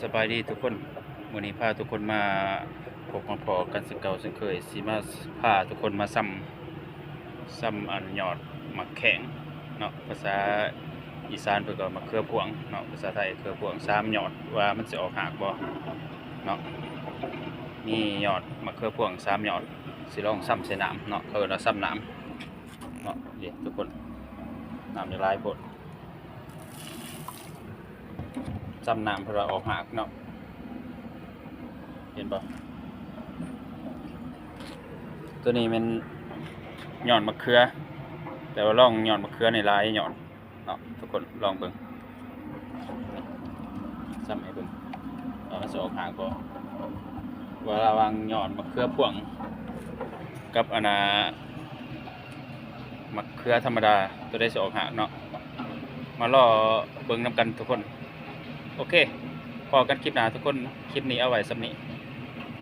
ສະບາຍດີທຸກຄົນ, ມື້ນີ້ພາທຸກຄົນມາພົບມາພໍ້ກັນເຊັ່ນເກົ່າເຊັ່ນເຄີຍ, ຊິມາພາທຸກຄົນມາຊຳ ຊຳອັນຍອດໝາກແຂ້ງເນາະ, ພາສາອີສານເພິ່ນກໍໝາກເຂືອພວງເນາະ, ພາສາໄທເຂືອພວງ ສາມຍອດ ວ່າມັນຊິອອກຮາກບໍ່ເນາະ. ມີຍອດໝາກເຂືອພວງສາມຍອດ, ຊິລອງຊຳໃສ່ນ້ຳເນາະ, ເຂົາເອີ້ນວ່າຊຳນ້ຳເນາະ. ເດ້ທຸກຄົນ, ນ້ຳນີ້ຫຼາຍໂພດ. ຊຳນ້ຳເພິ່ນວ່າອອກຮາກເນາະ, ເຫັນບໍ່? ຕົວນີ້ແມ່ນຍອດໝາກເຂືອ, ແຕ່ວ່າລອງຍອດໝາກເຂືອນີ້ຫຼາຍຍອດເນາະ, ທຸກຄົນລອງເບິ່ງ, ຊຳໃຫ້ເບິ່ງວ່າມັນຊິອອກຮາກບໍ່, ວ່າລະຫວ່າງຍອດໝາກເຂືອພວງກັບອັນນ່າ ໝາກເຂືອທຳມະດາ ຕົວໃດຊິອອກຮາກເນາະ, ມາລໍເບິ່ງນຳກັນທຸກຄົນ. ໂອເຄ, ພໍ້ກັນຄລິບໜ້າທຸກຄົນ, ຄລິບນີ້ເອົາໄວ້ສ່ຳນີ້.